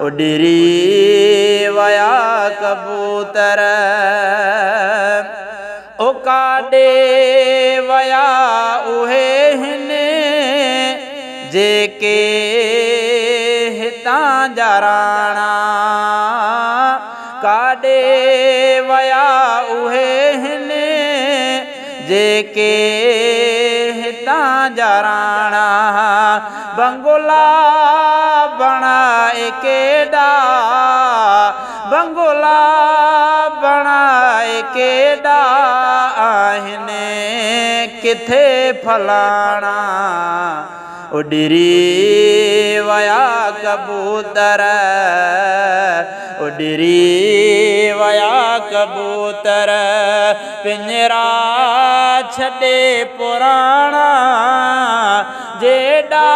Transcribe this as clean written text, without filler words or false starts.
اڏري ويا ڪبوتر، او ڪاڏي ويا اهي هن جيڪي هتان جا راڻا، ڪاڏي ويا اهي هن جيڪي هتان جا راڻا، بنگلا بڻائي ڪيڏا، بنگلا بڻائي ڪيڏا آهن ڪٿي فلاڻا۔ اڏري ويا ڪبوتر، اڏري ويا ڪبوتر، پڃرا ڇڏي پراڻا، جيڏا